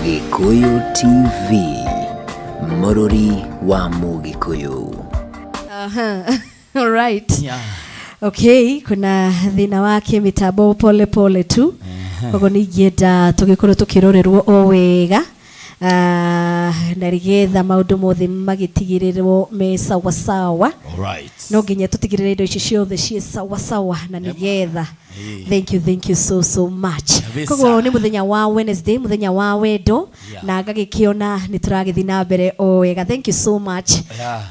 Gikuyu TV, Mũrũri wa Mũgĩkũyũ. Aha. All right. Yeah. Okay, kuna thina wa kĩmĩtambo pole pole tu. Koguo nĩingĩenda tũgĩkorwo tũkĩrorerwo o wega. Na nĩgetha maũndũ mothe magĩtigĩrĩrwo me sawa sawa. All right. No nginya tũtigĩrĩre indo ici ciothe ciĩ sawa sawa na nĩgetha. Thank you so so much. Kabisa. Koguo nĩ mũthenya wa Wednesday, mũthenya wa wendo. Na ngagĩkĩona nĩ tũragĩthiĩ na mbere o wega. Thank you so much.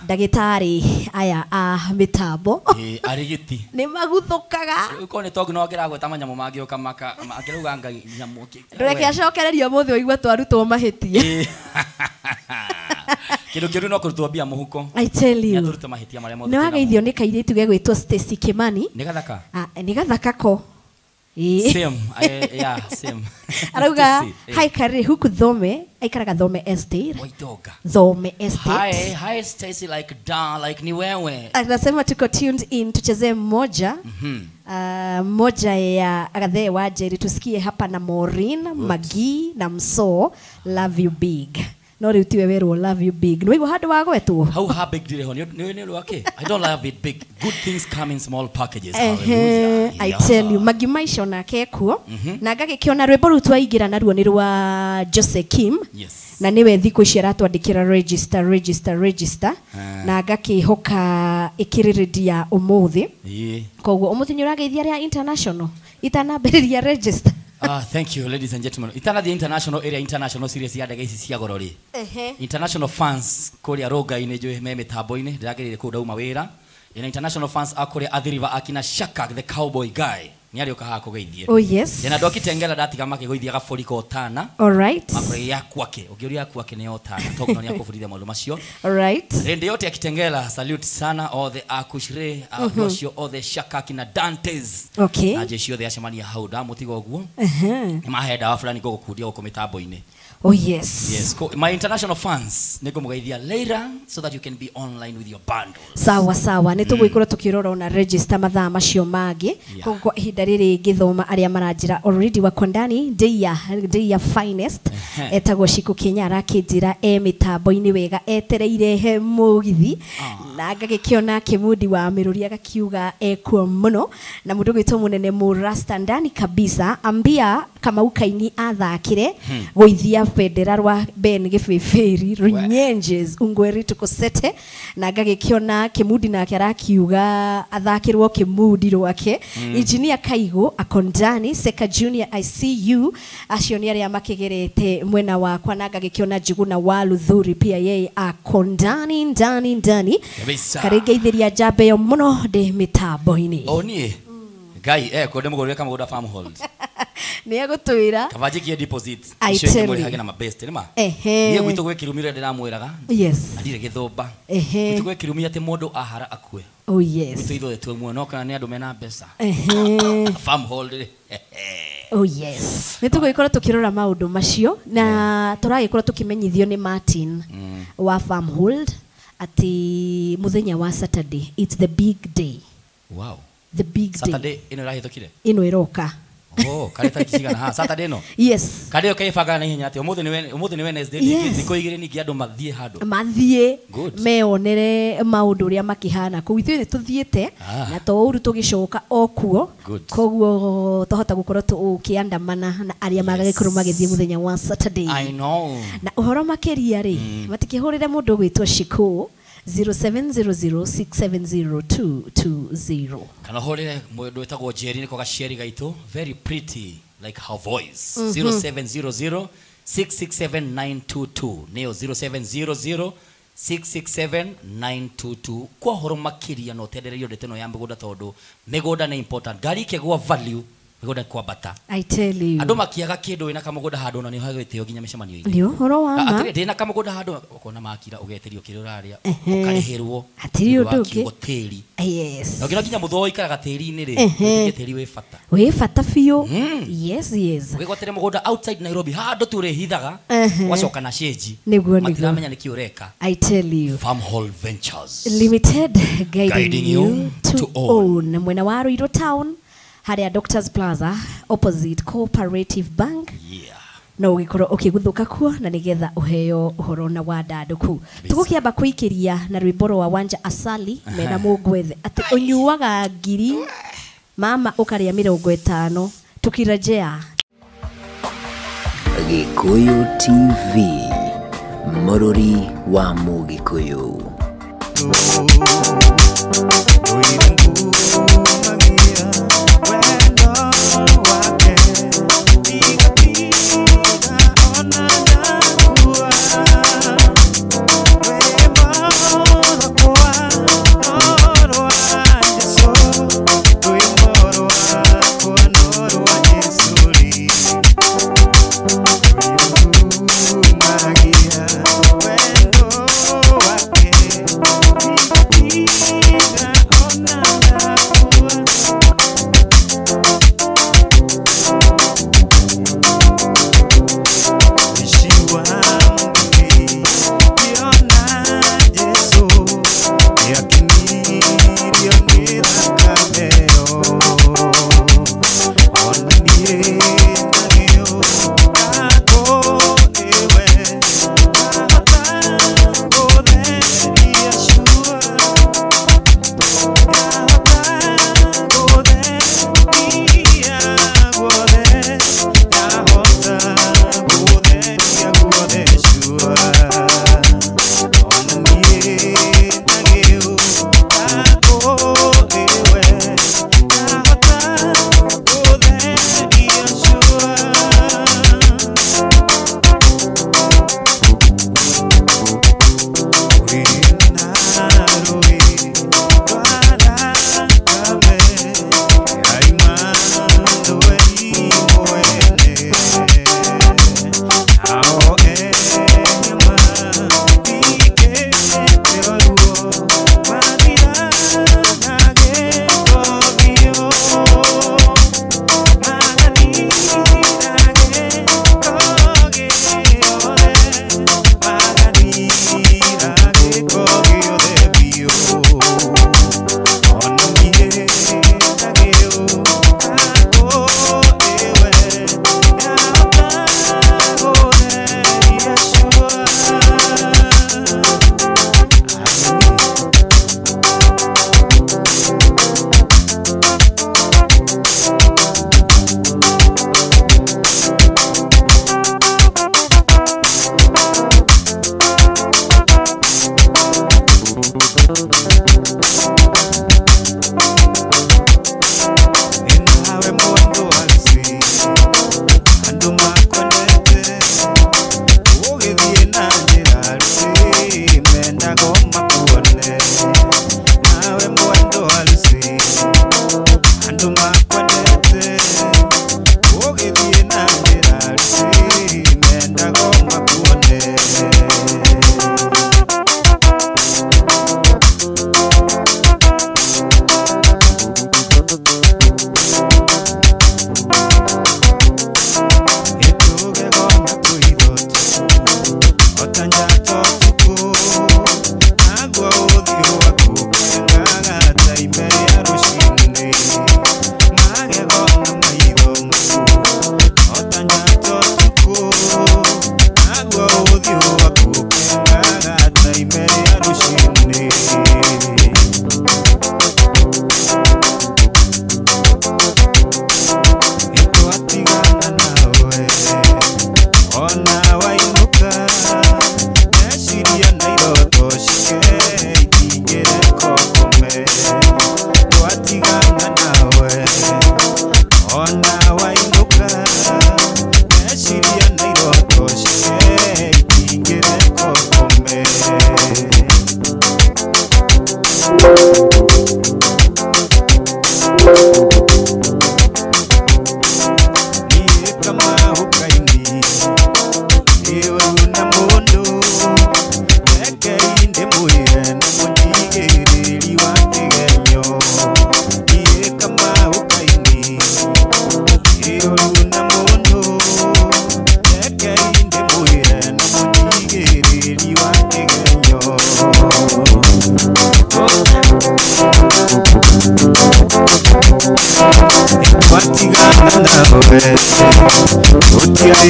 Ndagĩtarĩ aya a mĩtambo. Arigiti. Nĩ maguthũkaga. Rĩu korwo nĩ tondũ no ngĩragweta manyamũ mangĩũka maka akĩrauga ngai nyamũ. Ndũreke acokererio ũmũthĩ ũigue twarutwo mahĩtia. Kĩndũ kĩru no kũrutwo mbia mũhuko. I tell you. Nĩatũrute mahĩtia marĩa mothe. Nĩ wageithio nĩ kairĩtu gegwĩtwo Stacy Kimani. Nĩ gathaka? Nĩ gathaka ko. Same. Yeah, same. Arauga hi Kari huku Thome, aikaraga Thome Estate. Waidoga. Thome Estate. Hi, hi Stacy, like da, like ni wewe. Anasema tuko tuned in, tuchezee mmoja. Moja ya Agathe wa Njeri tusikie hapa na Maureen, Magi na Mso, love you big. No rĩu tiwe werwo love you big. Nĩ waigua handũ wagwetwo? How how big did it nĩ ũndũ wake? I don't love it big. Good things come in small packages. Hallelujah. I tell you, Magi Maisha onake ekuo. Na ngagĩkĩona rwĩmbo rũu twaingĩra naruo nĩ rwa Jose Kim. Yes. Na nĩwe thikũ ici aratwandĩkĩra register register register. Na ngakĩhoka ĩkĩrĩrĩria ũmũthĩ. Koguo ũmũthĩ nĩ ũrageithia arĩa international itanambĩrĩria register. Thank you, ladies and gentlemen. Itana the international area, international series ya ndege ici cia goro ri. International fans kuria rũnga-inĩ njũĩ me mĩtambo-inĩ, ndĩragereire kũu ndauma wĩra. Ina international fans a kũrĩa Athi River akina Shaka the cowboy guy. Nĩ arĩũka haha kũgeithie. Oh yes. Ina andũ a Kitengela ndatiga makĩgũithia gabũri ka ũtana. All right. Makũrĩa ya kwake, ũngĩũria ya kwake nĩ ũtana, tondũ nĩ akũbundithia maũndũ macio. All right. Rĩndĩ yote ya Kitengela, salute sana all the Akushre, acio othe Shaka kina Dantes. Okay. Na jeshi yothe yacemania hau ndamũtiga ũguo. Nĩ mahe ndawa fulani ngũgũkundia gũkũ mĩtambo-inĩ. Oh yes. Yes, my international fans nĩngũmũgeithia later so that you can be online with your bundles. Sawa sawa, nĩ tũgũgĩkorwo tũkĩrora ona register mathaa macio mangĩ. Koguo kwa ihinda rĩrĩ ngĩthoma arĩa maranjĩra already wako ndani day ya finest. Etagwo Shiku Kenya arakĩnjĩra e mĩtambo-inĩ wega etereire he mũgithi. Na ngagĩkĩona Kĩmundi wa Mĩrũri agakiuga ekuo mũno na mũndũ gwĩtwo mũnene mũrasta ndani kabisa ambia Kamau Kaini athakire gũithia bendera rwa Ben Gĩbĩbĩri Runyenjes Ungweri tukosete na ngagĩkĩona Kĩmundi nake arakiuga athakĩrwo Kĩmundi rwake. Engineer Kaigo akondani Seka Junior I see you acio nĩ arĩa makĩgerete mwena wakwa na ngagĩkĩona Njuguna wa Luthuri pia yeye akondani ndani ndani. Kabisa. Karĩngeithĩria njamba ĩyo mũno ndĩ mĩtambo-inĩ. O niĩ Ngai ko ndĩmũgũrĩre kamũgũnda farm hold. Nĩ egũtwĩra. Kaba njikie deposit. I Icio tell you. ingĩ mũrĩhage na mabest nĩ ma. Ehe. Niĩ gwitũ gwĩ kĩrumi ũrĩa ndĩramwĩraga. Yes. Na ndirĩ gĩthũmba. Ehe. Gwitũ gwĩ kĩrumi atĩ mũndũ ahara akue. Oh yes. Gwitũ ithuothe twĩ muoyo no kana nĩ andũ mena mbeca. Ehe. Farm hold rĩ. Oh yes. Nĩ tũgũgĩkorwo tũkĩrora maũndũ macio na tũragĩkorwo tũkĩmenyithio nĩ Martin wa Farmhold atĩ mũthenya wa Saturday it's the big day. Wow. The big day. Saturday ĩno ĩrahĩtũkire. Ĩno ĩroka. Oh, karĩ tarĩki cigana ha Saturday ĩno? Yes. Karĩ ĩyo keĩbangaga na ihenya atĩ ũmũthĩ nĩ Wednesday, Yes. thikũ igĩrĩ ningĩ andũ mathiĩ handũ. Mathiĩ Good. meonere maũndũ ũrĩa makĩhana kũu. Ithuĩ nĩ tũthiĩte na to ũru tũgĩcoka o kuo. Good. Koguo twahota gũkorwo tũkĩandamana na arĩa magagĩkorwo magĩthiĩ mũthenya wa Saturday. I know. Na ũhoro makĩria rĩ, matikĩhũrĩre mũndũ ũgwĩtwo Shiko 0700670220. Kana ũhũrĩre mũndũ wĩtagwo Njeri nĩko gaciari gaitũ, very pretty like her voice. 0700 667922 nĩyo 0700 667922 kwa ũhoro makĩria no ũtendererio ndeto ĩno ya mĩgũnda tondũ mĩgũnda nĩ important. Ngari ikĩgũa value, mĩgũnda kwambata. I tell you. Andũ makiaga kĩndũ wĩna kamũgũnda handũ ona nĩ ũheagwo gĩtĩo nginya mĩcemanio-inĩ. Nĩ ũhoro wa ma. Atĩrĩ, ndĩna kamũgũnda handũ ũkona makira ũgetĩrio kĩrĩa ũrarĩa ũkarĩhĩrwo Hatirĩ nĩ ũndũ wa ũndũ ũngĩ. kiugo tĩri. Yes. Na ũngĩona nginya mũthoo ũikaraga tĩri-inĩ rĩ, wĩtĩkie tĩri wĩ bata. Wĩ bata biũ. Yes. Wĩgwatĩre mũgũnda outside Nairobi handũ tu ũrĩhithaga ũgacoka na cĩnji. Nĩguo. Matiramenya nĩkĩ ũreka. I tell you. Farmhold Ventures Limited guiding, Guiding you you to to own. own. Mwena wa Ruiru Town harĩa Doctors Plaza opposite Cooperative Bank. Yeah. No ũgĩkorwo ũkĩguthũka kuo na nĩgetha ũheo ũhoro na wandandũku. Tũgũkĩamba kũikĩria na rwĩmbo rwa Wanja Asali mena Mũngwethe atĩ ũnyuaga ngiri mama ũkarĩa 50 tukirejea. Gikuyu TV, Mũrũri wa Mũgĩkũyũ.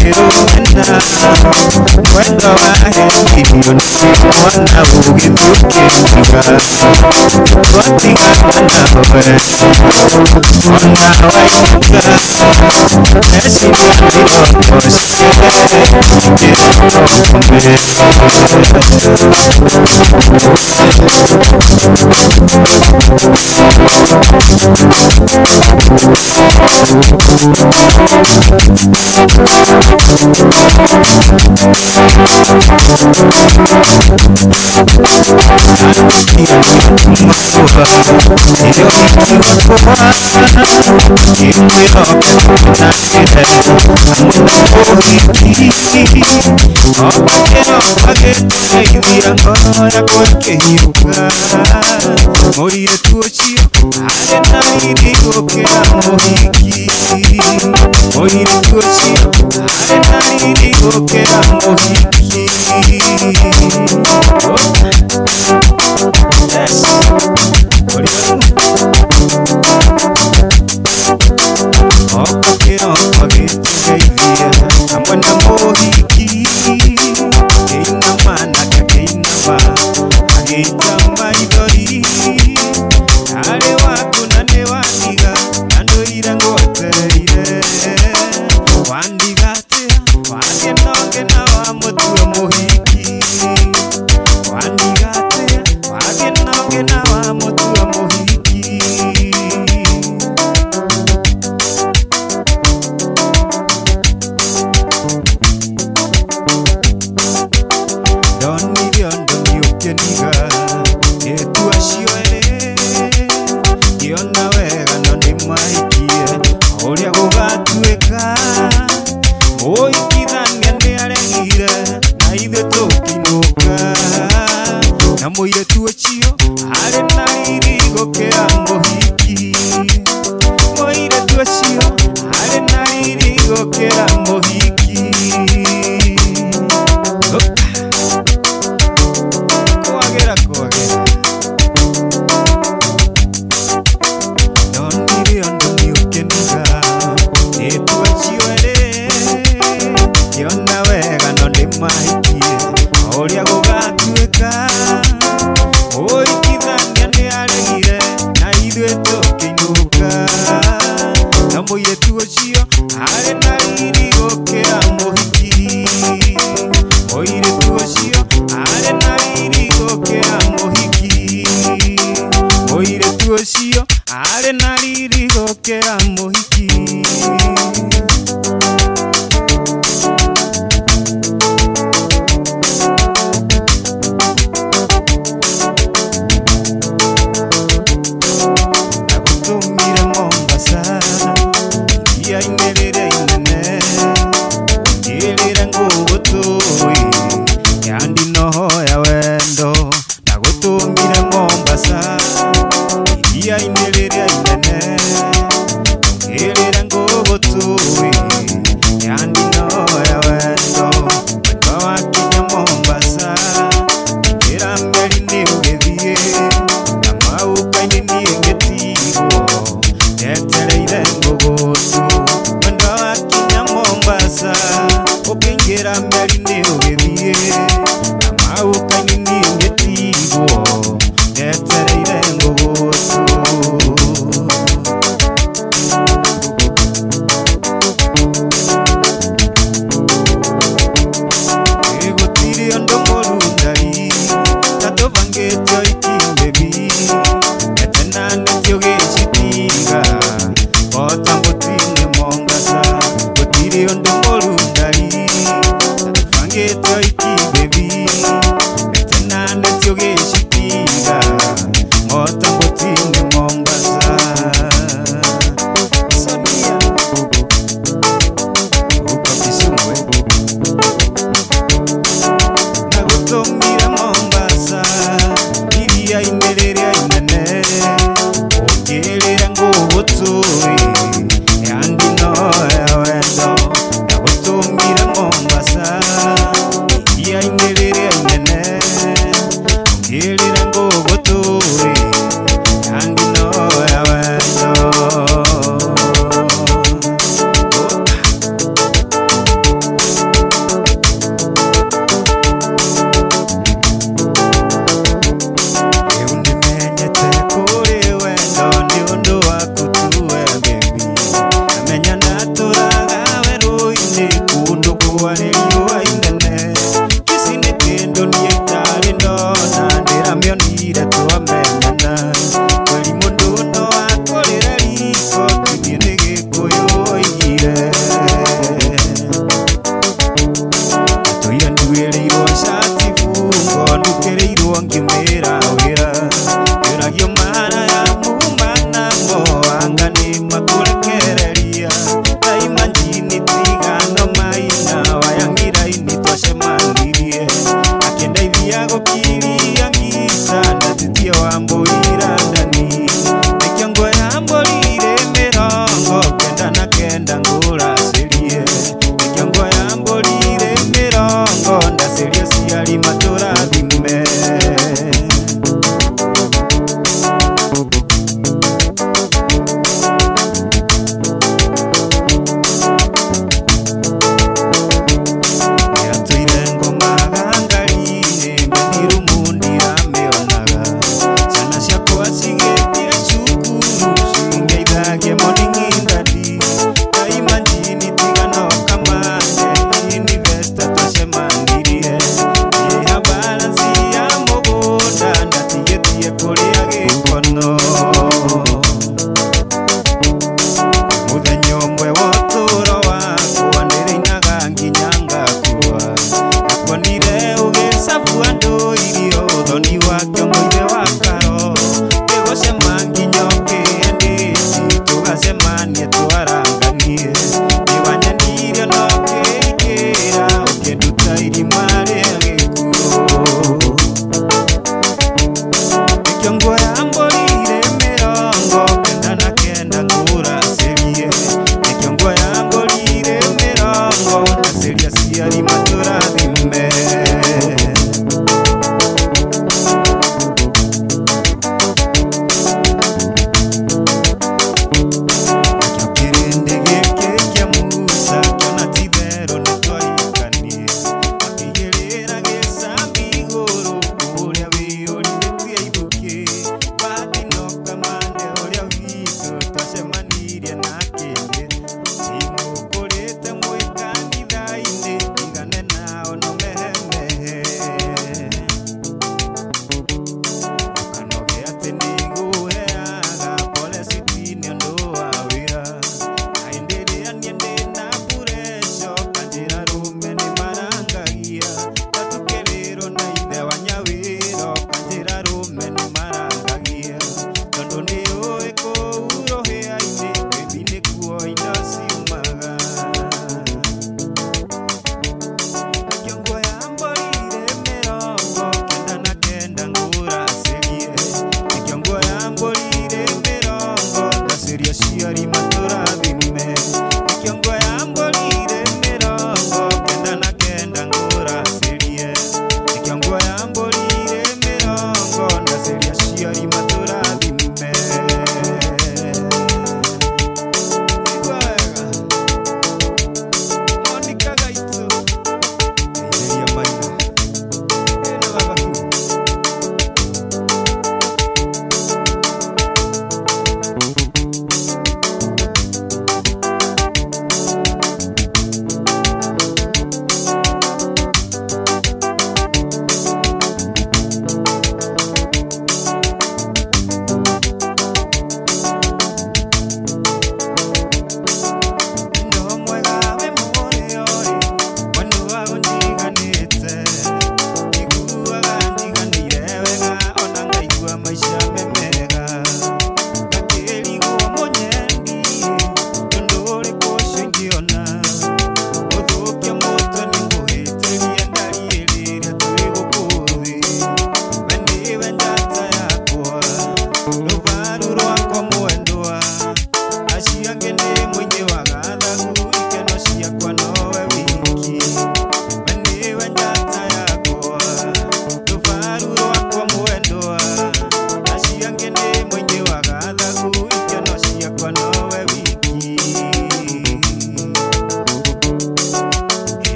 Rũmena mwendwa wahenirio nĩ mwana ũgĩthiĩ ũkĩndiga twatigana nawe ona wainũka meciria na iroto cikĩre Mũirĩtu ũcio arĩ na riri gũkĩra mũhiki mũirĩtu ũcio arĩ na riri gũkĩra mũhiki. Yes. Kĩroko gĩtũgeithia hamwe na mũhiki kĩinama nake kĩinama agĩita maithori arĩ waku na nĩ wandiga na ndũire ngwetereire wandiga atĩa wathiĩ na ũngĩ na wamũtua mũhiki wandiga atĩa wathiĩ na ũngĩ na wamũtua mũhiki. Ndonire ũndũ nĩũkeniga etu acio erĩ ngĩona wega no nĩmahikie ũrĩa gũgatuĩka mũhikithania nĩaregire na ithuĩ tũkĩinũka na mũirĩtu ũcio arĩ na riri gũkĩra mũhiki mũirĩtu ũcio arĩ na riri gũkĩra mũhiki. Kwagĩra kwagĩra ndonire ũndũ nĩũkeniga etu acio erĩ ngĩona wega no nĩmahikie ũrĩa gũgatuĩka mũhikithania nĩaregire na ithuĩ tũkĩinũka na mũirĩtu ũcio arĩ na riri gũkĩra mũhiki mũirĩtu ũcio arĩ na riri gũkĩra mũhiki mũirĩtu ũcio arĩ na riri gũkĩra mũhiki. Ndagũtũmire Mombasa iria-inĩ rĩrĩa inene ũnjĩrĩre ngũgũtũĩ yandinohoya wendo ndagũtũmire Mombasa iria-inĩ rĩrĩa inene ũnjĩrĩre ngũgũtũĩ yandinohoya wendo wendo wakinya Mombasa ingĩra meri-inĩ ũgĩthiĩ na mauka-inĩ niĩ ngĩtigwo njetereire ngũgũtũ wendo wakinya Mombasa ũkĩingĩra meri-inĩ ũgĩthiĩ na mauka-inĩ niĩ ngĩtigwo njetereire ngũgũtũ. Gũtirĩ ũndũ mũru ndari na tũbangĩte oiki baby etenanĩtio gĩcitiga ota mbũti-inĩ Mombasa gũtirĩ ũndũ mũru ndari na tũbangĩte oiki baby etenanĩtio gĩcitiga ota mbũti-inĩ Mombasa. Sonia uko Kisumu eh? Ndagũtũmire Mombasa iria-inĩ rĩrĩa inene ũnjĩrĩre ngũgũtũĩ yandinoya wendo ndagũtũmire Mombasa Kwarĩ riũa inene Kĩci nĩ kĩndũ niĩ itarĩ ndona Ndĩramĩonire twamenyana Kweri mũndũ no atũrĩre riko Tũthiĩ nĩ Gĩkũyũ oigire Tũire nduĩrĩirwo cati bungo Ndukĩrĩirwo ngĩmĩra wĩra Ndĩragio mara ya muma namo Anga nĩ makũrekereria Taima njini tigano maina waya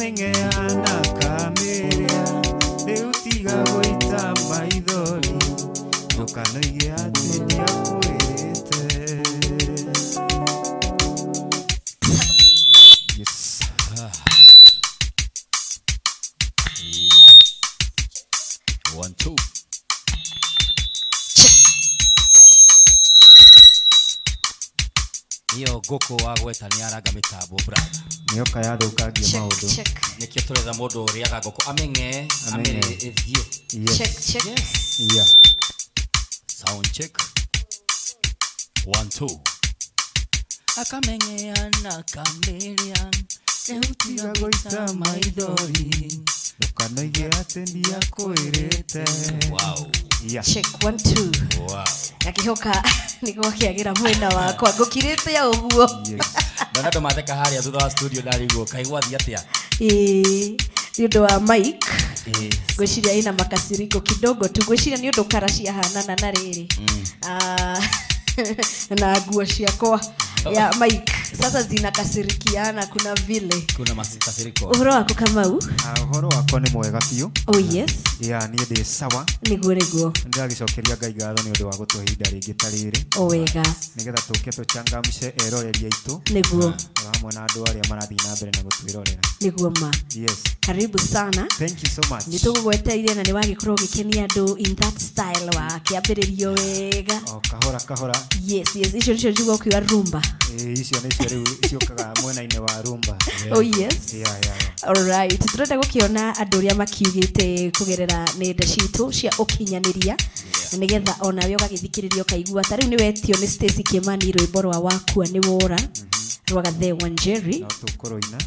Akameng'ea na akamĩrĩa rĩu tiga gũita maithori ndũkanoige atĩ ndiakwĩrĩte. Yes. 1 2. Iyo ngũkũ wa gweta nĩ aranga mĩtambo brother. Nĩoka yathũkangia maũndũ. Nĩkĩo tũretha mũndũ ũrĩaga ngũkũ ameng'e amĩrĩ ĩthiĩ. Check check. Yes. Yeah. Sound check. 1 2. Akameng'ea na kamĩrĩa rĩu tiga gũita maithori ndũkanoige atĩ ndiakwĩrĩte. Wow. Yeah. Check 1 2. Wow. Ngakihoka nĩguo kĩagĩra mwena wakwa ngũkirĩte ũguo. Yes. Ndona andũ matheka harĩa thutha wa studio ndarigwo kaigua thiĩ atĩa. Ĩĩ nĩ ũndũ wa mic ngwĩciria ĩna makasiriko kidogo tu, ngwĩciria nĩ ũndũ kara ciahanana na rĩrĩ na nguo ciakwa ya mic sasa zinakasirikiana, kuna vile kuna makasiriko. Ũhoro waku Kamau? Ũhoro wakwa nĩ mwega biũ. Oh yes. Yeah, niĩ ndĩ sawa. Nĩguo nĩguo. Ndĩragĩcokeria Ngai ngatho nĩ ũndũ wa gũtũhe ihinda rĩngĩ ta rĩrĩ. O wega. Nĩgetha tũke tũchangamshe eroreri aitũ. Nĩguo. O hamwe na andũ arĩa marathiĩ na mbere na gũtwĩrorera. Nĩguo ma. Yes. Karibu sana. Thank you so much. Nĩ tũgũgweteire na nĩ wagĩkorwo ũgĩkenia andũ in that style wa kĩambĩrĩrio wega. O kahora kahora. Yes, yes, icio nicio njiguo ũkiuga rumba. Icio nĩcio rĩu ciũkaga mwena-inĩ wa rumba. Oh yes. Yeah, yeah, yeah. All right. Turenda gũkĩona andũ ũrĩa makiugĩte kũgerera nenda citũ cia ũkinyanĩria na nĩgetha onawe ũgagĩthikĩrĩria ũkaigua. Ta rĩu nĩ wetio nĩ Stacy Kimani rwĩmbo rwa Wakua nĩ Wora rwa Gathe Wanjeri. No tũkũrũina.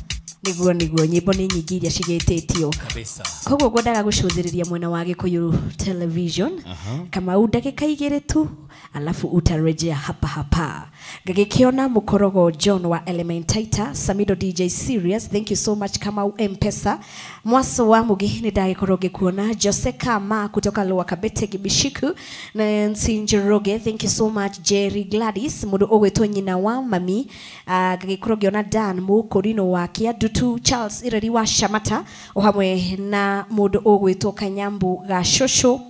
Nĩguo nĩguo, nyĩmbo nĩ nyingĩ iria cigĩtĩtio kabisa. Koguo ngwendaga gũcũthĩrĩria mwena wa Gĩkũyũ Television. Kamau ndagĩka igĩrĩ tu alafu utarejea hapa hapa. Ngagĩkĩona Mũkorogo John wa Elementaita, Samido DJ Serious, thank you so much Kamau M-Pesa. Mwaso wa Mugi nĩ ndagĩkorwo ngĩkuona, Jose Kama kutoka Lower Kabete Gibishiku, Nancy Njoroge, thank you so much Jerry Gladys, mũndũ ũgwĩtwo nyina wa mami. Ngagĩkorwo ngĩona Dan Mũkũrino wa Kĩandutu, Charles Ireri wa Shamata, o hamwe na mũndũ ũgwĩtwo Kanyambu Gacũcũ.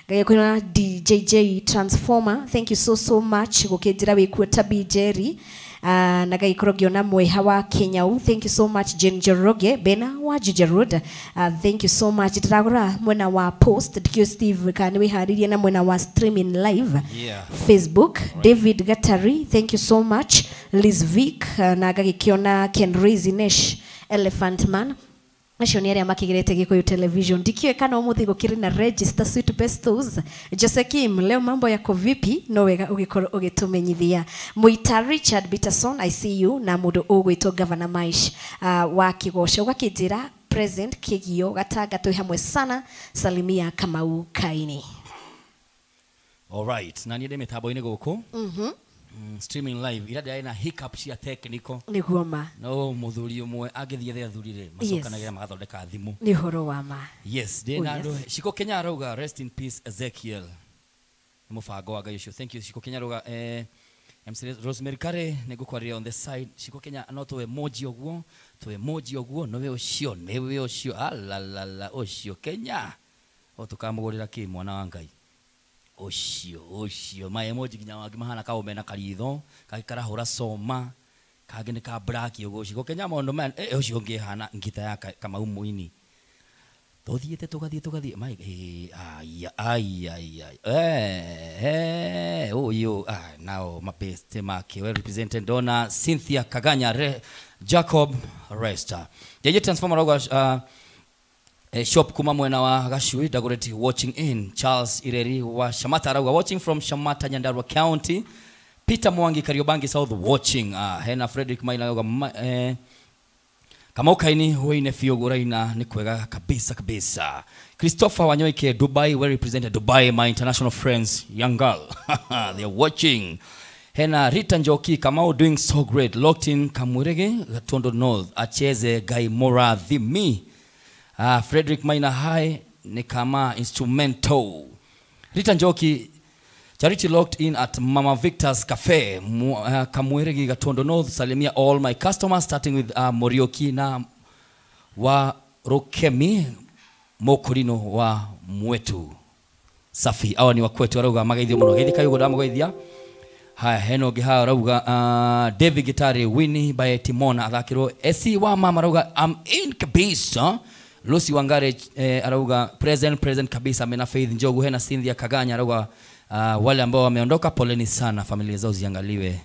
Ngagĩkorwo DJJ Transformer, thank you so so much gũkĩnjĩra wĩkuo Tabi Jerry. Na ngagĩkorwo ngĩona Mweha wa Kenyau, thank you so much Jane Njoroge, Bena wa Juja Road, thank you so much. Ndĩragũra mwena wa post ndikĩũĩ Steve kana nĩ wĩharĩirie na mwena wa streaming live. Yeah. Facebook. Right. David Gatari, thank you so much Liz Vic, na ngagĩkĩona Ken Rezinesh Elephant Man. Acio nĩ arĩa makĩgerete Gĩkũyũ Television. Ndikĩũĩ kana ũmũthĩ gũkĩrĩ na register sweet pestos. Jose Kim, leo mambo yako vipi? No wega ũgĩkorwo ũgĩtũmenyithia. Mũita Richard Peterson, I see you, na mũndũ ũgwĩtwo Governor Maish wa Kĩgoco. Ũgakĩnjĩra present Kĩgio Gatanga twĩ hamwe sana. Salimia Kamau Kaini. All right. Na niĩ ndĩ mĩtambo-inĩ gũkũ. Streaming live ira ndĩrarĩ na hiccup cia technical. Nĩguo ma. No mũthuri ũmwe angĩthiĩ thĩ athuri rĩ macokanagĩra magathondeka thimũ. Nĩ ũhoro wa ma. Yes, ndĩ na andũ. Shiko Kenya arauga rest in peace Ezekiel. Nĩ mũbango wa Ngai ũcio. Thank you Shiko Kenya arauga MC Rosemary Kare nĩngũkwarĩria on the side. Shiko Kenya no tũ emoji ũguo, tũ emoji ũguo, nĩwe ũcio, nĩwe ũcio, alalala ũcio Kenya. O tũkamũgũrĩra kĩ mwana wa Ngai. Ũcio ũcio ma emoji nginya wangĩ mahana kaũme na karitho kangĩ karahũra soma kangĩ nĩ ka black ũguo. Shiko Kenya maũndũ maya ũcio ũngĩ hana ngita ya Kamau Mũini. Tũthiĩte tũgathiĩ tũgathiĩ mai aya aya aya ũyũ nao mabeste make well represented Donna Cynthia Kaganya Jacob Rester JJ Transformer rauga shop kuma mwena wa Gacui Dagoretti watching in. Charles Ireri wa Shamata arauga watching from Shamata Nyandarua County. Peter Mwangi Kariobangi South watching. Hena Frederick Maina arauga Kamau Kaini huine fiyo guraina ni kwega kabisa kabisa. Christopher Wanyoike Dubai well represented Dubai, my international friends, young girl. They are watching. Hena Rita Njoki Kamau doing so great, locked in Kamurege Gatondo North acheze Gai Mora Dhimi. Frederick Maina hi ni kama instrumental. Rita Njoki Charity locked in at Mama Victor's Cafe, Kamweregi Gatondo North. Salimia all my customers starting with Morioki na wa Rukemi Mokorino wa Mwetu. Safi awa ni wakwetu arauga mageithio muno geithika yugo ndamugeithia. Haya heno giha arauga David Gitari Winnie by Timona athakirwo esi wa mama arauga I'm in kabisa. Lucy Wangare arauga present kabisa. Mena Faith Njogu hena Cynthia Kaganya arauga wale ambao wameondoka poleni sana, familia zao ziangaliwe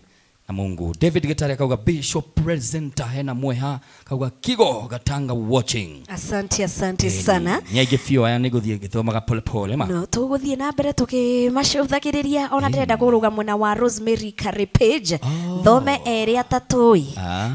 na Mungu. David Gitari akauga Bishop presenter hena mweha kauga Kigo Gatanga watching. Asante asante sana. Nyaige fio aya niguthie githomaga pole pole ma. No tuguthie na mbere tukimacũthagĩrĩria ona ndĩrenda kũrũga mwena wa Rosemary Curry page. Thome ere atatũ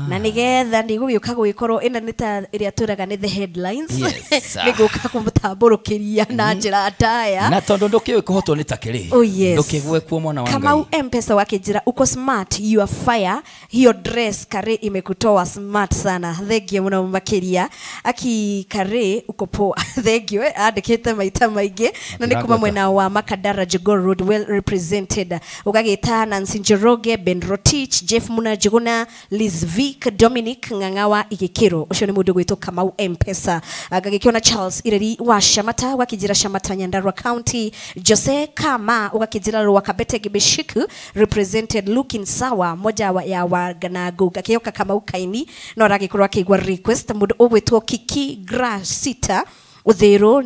na nigetha ndigũgĩũka gũgĩkorwo ĩno nĩ ta ĩrĩa twĩraga nĩ the headlines. Nĩngũka kũmũtambũrũkĩria na njĩra ndaya. Na tondũ ndũkĩũĩ kũhotwo nĩ takĩrĩ. Ndũkĩgwe mwana wa Ngai. Kamau M-Pesa wakĩnjĩra uko smart, you are fire, hiyo dress Kare imekutoa smart sana. Thank you muno makiria. Aki Kare uko poa. Thank you. Andikite maita maingi na ni kuma mwena wa Makadara Jogoo Road, well represented. Ukagita Nancy Njoroge, Ben Rotich, Jeff Muna Joguna, Liz Vic, Dominic Ngangawa Igikiro. Ucio ni mundu gwitwo Kamau M-Pesa. Agagikiona Charles Ireri wa Shamata wakijira Shamata Nyandarua County, Jose Kama ukakijira Rwakabete Gibeshiku represented looking sawa moja wa ya waganago gakioka Kamau Kaini no aragikorwo akigwa request mundu ugwitwo Kiki Grasita Uthero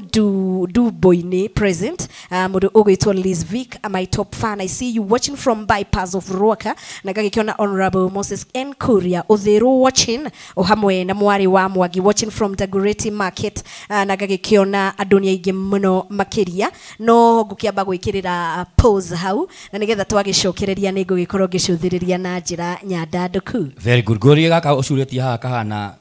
Duboine present. Mundu ugwitwo Liz Vic, my top fan, I see you watching from bypass of Ruaka. Na gagikiona Honorable Moses N Kuria Uthero watching o hamwe na mwari wa Mwagi watching from Dagoretti Market. Na gagikiona adonia ingi muno makiria no ngukiamba gwikirira pause hau na nigetha twagicokereria ni ngugikorwo ngicuthiriria na njira nyandanduku. Very good. Gorie gaka ucuretie haha kahana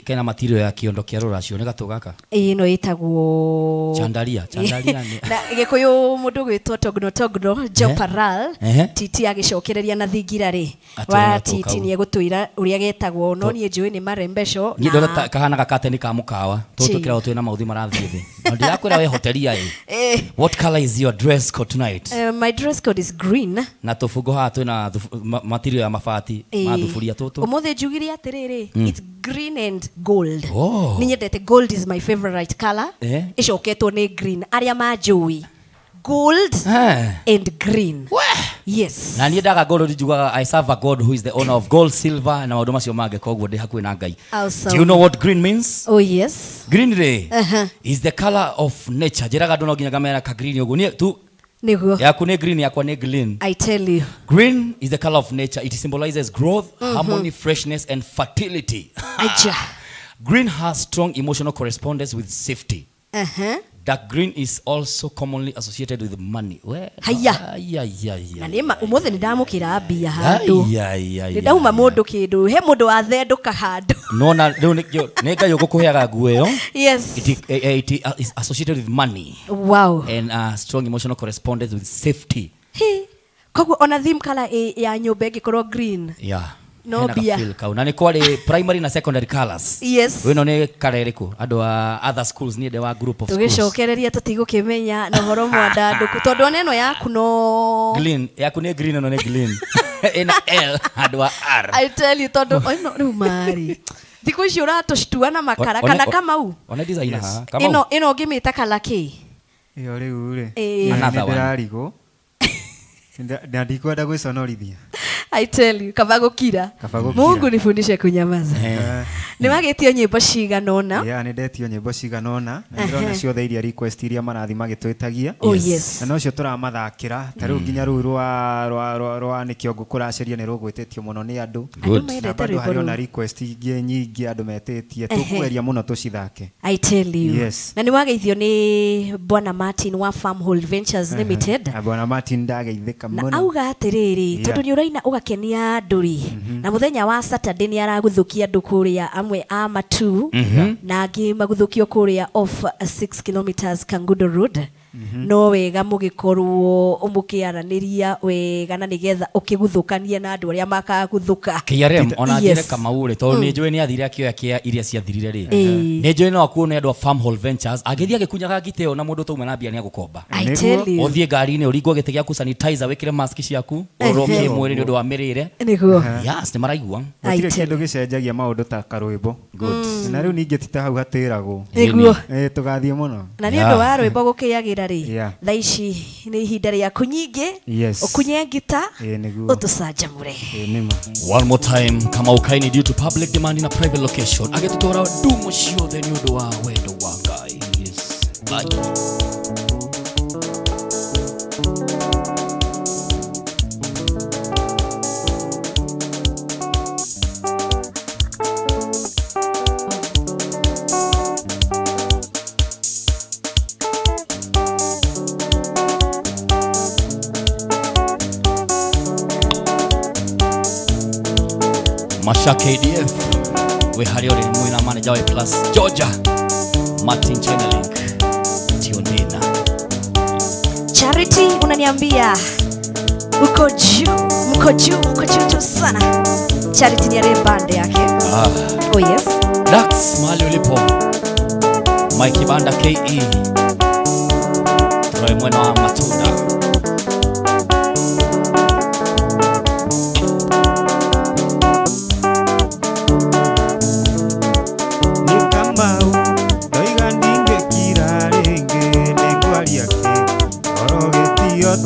kena material ya kiondo kia ruracio ni gatu gaka ino itagwo chandaria ni na gikuyu mundu gwitwo togno togno Joparal titi agicokereria na thingira ri wa titi ni egutwira uria getagwo no nie njui ni marembeco ni ndona kahana gakate ni ka mukawa tutukira twina mauthi marathie thi na ndirakwira we hotelia i what color is your dress code tonight? My dress code is green. Na tufungo haha twina material ya mabati ma thuburia tutu umuthi njugire atiriri it's green and gold. Oh. Ninyendete gold is my favorite color. Icoketwo ni green. Aria manjui gold and green. Yes. Na niĩ ndaga gold njugaga I serve a God who is the owner of gold, silver na maũndũ macio mangĩ koguo ndĩ hakuhĩ na Ngai. Awesome. Do you know what green means? Oh yes. Green ray is the color of nature. Njĩraga andũ no nginya ngamera ka green ũguo niĩ tu niguo. Yaku ni green, yakwa ni green. I tell you. Green is the color of nature. It symbolizes growth, harmony, freshness and fertility. Aja. Green has strong emotional correspondence with safety. Dark green is also commonly associated with money. Haya. Na nima umuthi ni ndamukira mbia handu. Ni ndauma mundu kindu, he mundu athenduka handu. No na riu ni Ngai ugukuheaga nguo iyo. Yes. It is associated with money. Wow. And strong emotional correspondence with safety. He. Koguo ona theme color ya nyumba ingikorwo green. Yeah. No bia. Na nĩ kwarĩ primary na secondary colors. Yes. Wĩno nĩ color ĩrĩkũ? Andũ a other schools niĩ ndĩ wa group of schools. Tũgĩcokereria tũtigũkĩmenya na ũhoro mwandandũku tondũ ona ĩno yaku no green, yaku nĩ green ĩno nĩ green. Ĩna L andũ a R. I tell you tondũ ĩno rĩu marĩ. Thikũ ici ũratũcitua na makara kana Kamau. Ona design haha. Kamau. Ĩno ũngĩmĩta kala kĩ? Ĩyo rĩu rĩ. Nĩ ndĩrarigwo. Na ndikwenda gwĩconorithia. I tell you, kaba gũkira. Mungu nifundishe kunyamaza. Nĩ wagĩtio nyĩmbo cigana ũna. Yeah, nĩ ndetio nyĩmbo cigana ũna. Na ndĩrona ciothe iria request iria marathi magĩtwĩtagia. Oh yes. Na nocio tũramathakĩra. Ta rĩu nginya rũu rwa nĩkĩo ngũkũraceria nĩ rũgwĩtĩtio mũno nĩ andũ. Andũ mendete rwĩmbo rũu. Ona request ingĩ nyingĩ andũ metĩtie. Tũkũgeria mũno tũcithake. I tell you. Yes. Na nĩ wageithio nĩ Bwana Martin wa Farmhold Ventures Limited. Bwana Martin ndageithĩka mũno. Na auga atĩrĩrĩ, tondũ nĩ ũraina ũgakenia andũ rĩ. Na mũthenya wa Saturday nĩ aragũthũkia andũ kũrĩa amwe a Matu na angĩ maguthũkio kũrĩa off 6 kilometers Kangundo Road. No wega mũgĩkorwo mũkĩaranĩria wega na nĩgetha ũkĩguthũkanie na andũ arĩa makaguthuka. KRM ona njĩre Kamau rĩ, tondũ nĩ njũĩ nĩ athire akĩoya kĩa iria ciathirire rĩ, nĩ njũĩ no akuo nĩ andũ a Farm Hall Ventures agĩthiĩ agĩkunyaga ngita ĩyo na mũndũ tauma na mbia nĩ agũkomba. Ũthiĩ ngari-inĩ ũringwo gĩtĩ gĩaku sanitizer wĩkĩre mask ciaku ũrorwo kĩmwĩrĩ nĩ ũndũ wa mĩrĩre. Nĩguo. Yes, nĩ maraigua. Gũtirĩ kĩndũ gĩcenjagia maũndũ ta karwĩmbo. Good. Na rĩu ningĩ ti ta hau hatĩragwo. Nĩguo. Tũgathiĩ mũno. Na nĩ ũndũ wa rwĩmbo gũkĩagĩra rĩ, thaa ici nĩ ihinda rĩaku nyingĩ ũkunye ngita ũtũcanjamũre. One more time, Kamau Kaini due to public demand in a private location agĩtũtwara ndumo ciothe nĩ ũndũ wa wendo wa Ngai. Yes. Bye. Masha KDF we hariore mwina manager wa Plus Georgia Martin Channeling Tionena. Charity unaniambia uko juu, mko juu, mko juu tu sana. Charity ni ale band yake. Oh yes. Dax mahali ulipo. Mike Banda KE. Roy mwena wa matunda.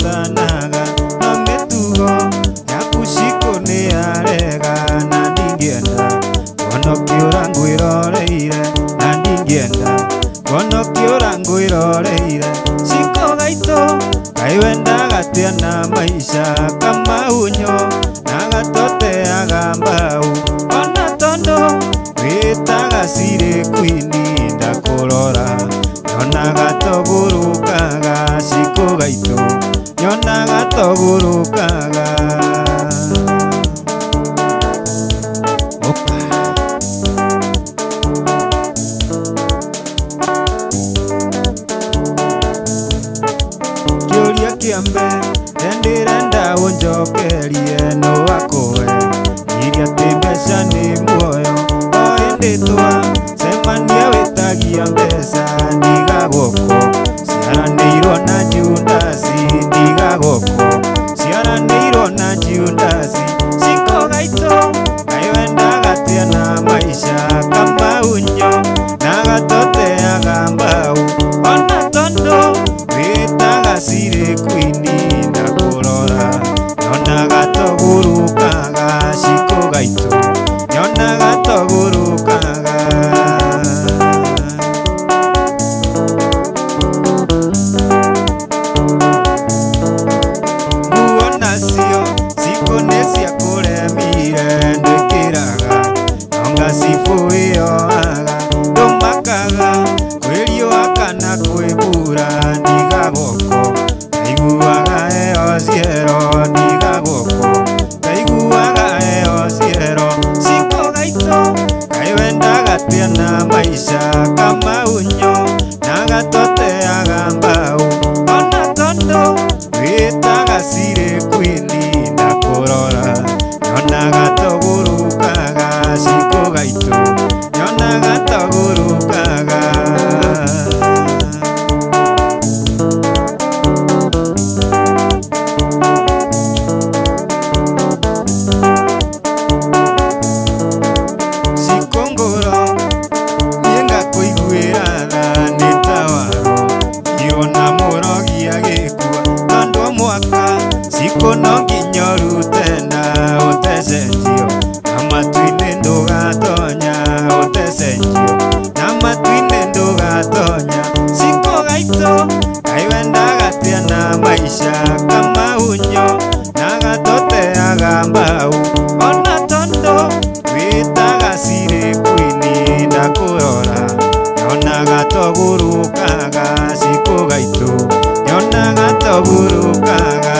Tanaga na mĩtugo yaku cikũ nĩ yarega na ndingĩenda kuona ũkĩũra ngwĩroreire na ndingĩenda kuona ũkĩũra ngwĩroreire cikũ gaitũ kaĩ wendaga atĩa na maica kamaunyo na gatoteaga mbau ona tondũ wĩtaga cirĩ kwini ndakũrora nyonaga tũgũrũkaga cikũ gaitũ nyonaga tũgũrũkaga. Opa. Kĩũria kĩa mbere ndĩrenda ũnjokerie no akũhe iria atĩ mbeca nĩ muoyo o ĩndĩ twacemania wĩtagia mbeca ndigagũkũ ciaranĩirwo na Judasi ndigagũkũ ciaranĩirwo na Judasi cikũ gaitũ kaĩ wendaga atĩa na maica kamaunyo na gatoteaga mbau ona tondũ wĩtaga cirĩ kwini ndakũrora nyonaga tũgũrũkaga cikũ gaitũ nyonaga tũgũrũkaga. Nacio cikũ nĩ ciakũremire ndwĩkĩraga nonga cibũ ĩyoaga ndũmakaga kwĩ riũa kana kwĩ mbura ndigagũkũ ndaiguaga heho ciero ndigagũkũ ndaiguaga heho ciero cikũ gaitũ kaĩ wendaga atĩa na maica kamaunyo na gatoteaga mbau ona tondũ wĩtaga cirĩ kwini ndakũrora nyonaga tũgũrũkaga cikũ gaitũ nyonaga tũgũrũkaga. Cikũ ngũro niĩ ngakũiguĩra tha nĩ ta waro ngĩona mũrogi agĩkua tondũ mwaka cikũ no nginya ũrute na ũtecenjio na matu-inĩ ndũgatonya ũtecenjio na matu-inĩ ndũgatonya cikũ gaitũ kaĩ wendaga atĩa na maica kamaunyo na gatoteaga mbau ona tondũ wĩtaga cirĩ kwini ndakũrora nyonaga tũgũrũkaga cikũ gaitũ nyonaga tũgũrũkaga.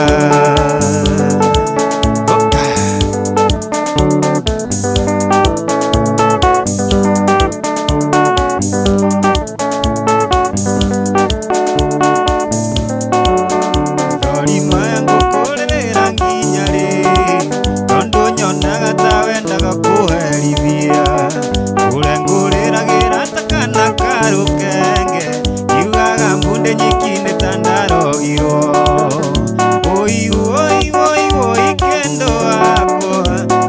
ndĩ nyiki nĩ ta ndarogirwo Oi oi oi oi kendo wakwa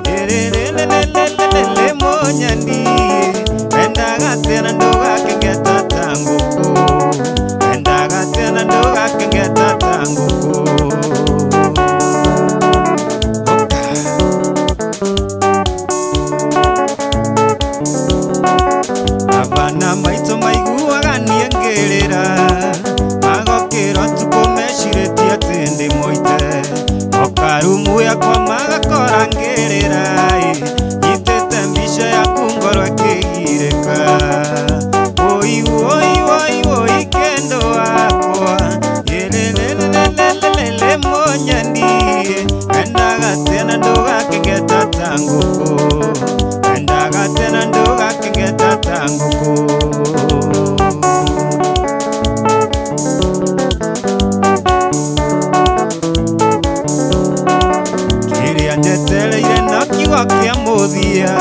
Lelelelelelele monyandi Endaga tena ndũgakengeta ta ngũkũ Endaga tena ndũgakengeta ta ngũkũ Abana maitũ maiguaga niĩ ngĩrĩra Magokĩra ũtukũ mecirĩtie atĩ ndĩ mũite Okarumu yakwa magakora ngĩrĩra Nyitĩte mbica yaku ngoro ĩkĩgirĩka Oi oi oi oi kendo wakwa Lelelelelelele monyandi Endaga tena ndũgakengeta ta ngũkũ Endaga tena ndũgakengeta ta ngũkũ Kĩrĩa njetereire no kiugo kĩa mũthia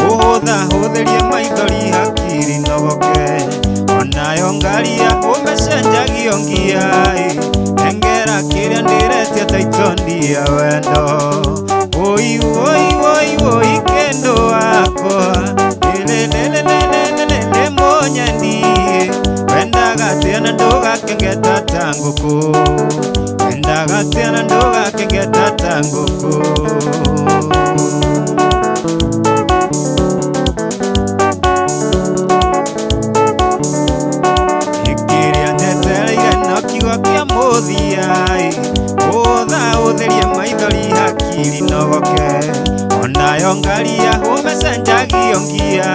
Ũhũthahũthĩrie maithori hakiri nogoke Onayo ngari ya ũmĩcenjagio ngia Nengera kĩrĩa ndĩretia ta itondi ya wendo Oi oi oi oi kendo wakwa Lelelelelelele monyandi Wendaga tena ndũgakengeta ta ngũkũ Wendaga tena ndũgakengeta ta ngũkũ Kĩrĩa njetereire no kiugo kĩa mũthia Ũhũthahũthĩrie maithori hakiri nogoke Onayo ngari ya ũmĩcenjagio ngia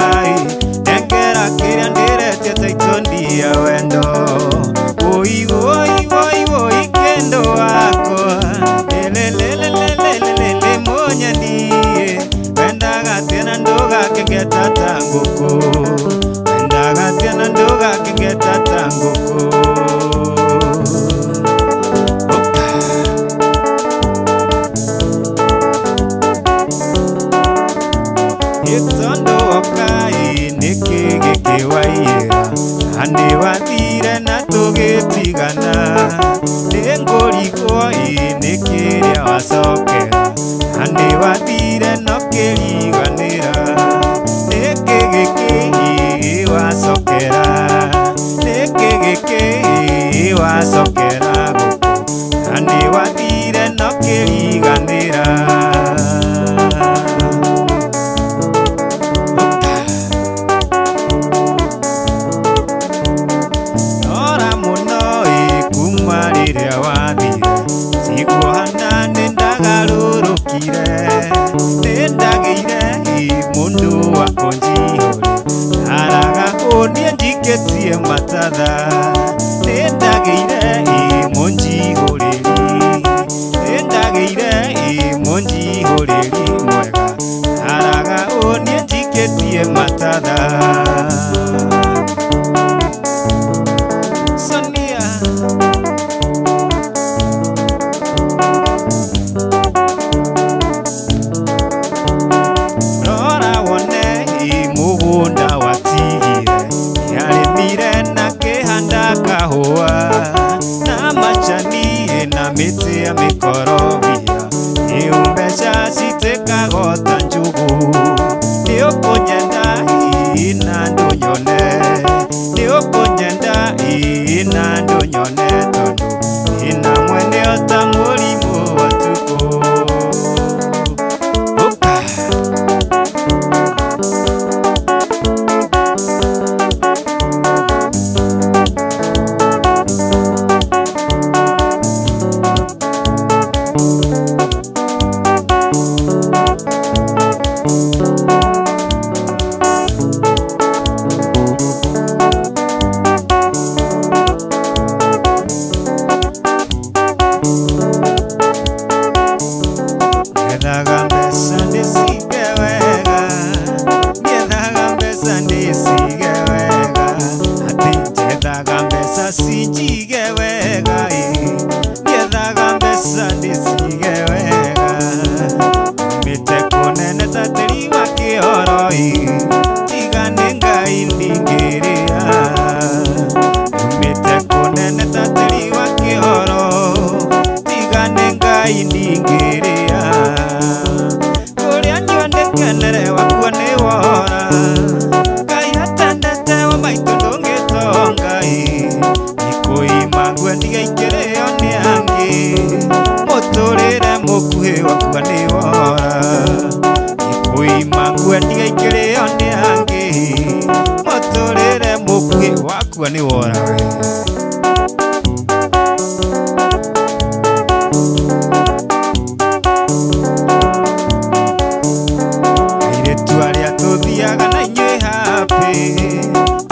Nengera kĩrĩa ndĩretia ta itondi ya wendo Oi oi oi oi kendo wakwa Lelelelelelele monyandi Wendaga tena ndũgakengeta ta ngũkũ Wendaga tena ndũgakengeta ta ngũkũ Itondo okai nĩkĩ gĩkĩwaiyĩra Na nĩwathire na tũgĩtigana Nĩngũrigwo ĩ nĩkĩrĩa wacokera Na nĩwathire no kĩriganĩra Nĩkĩ gĩkĩ wacokera Nĩkĩ gĩkĩ wacokera gũkũ Na nĩwathire no kĩriganĩra Nĩndagĩire mũndũ wa kũnjihũrĩ Araga ũniĩ njikĩtie matatha Nĩndagĩire mũnjihũrĩri Nĩndagĩire mũnjihũrĩri mwega Araga ũniĩ njikĩtie matatha Sonia Kahũa na macani na mĩtĩ ya mĩkorobia Nĩ mbeca citĩkaga ta njũgũ Nĩũkũnyenda ĩ na ndũnyone Nĩũkũnyenda ĩ na ndũnyone Tondũ ndĩna mwene ota mũrimũ wa tukũ Oka. Ndingĩrĩa kũrĩa nyua nĩkenere wakua nĩ wora Ngai atendete wa maitũ ndũngĩtonga Ikũima ngwendiga ikĩrĩo nĩ angĩ Mũtũrĩre mũkuhĩ wakua nĩ wora Ikũima ngwendiga ikĩrĩo nĩ angĩ Mũtũrĩre mũkuhĩ wakua nĩ wora we. Airĩtu arĩa tũthiaga na inyuĩ happy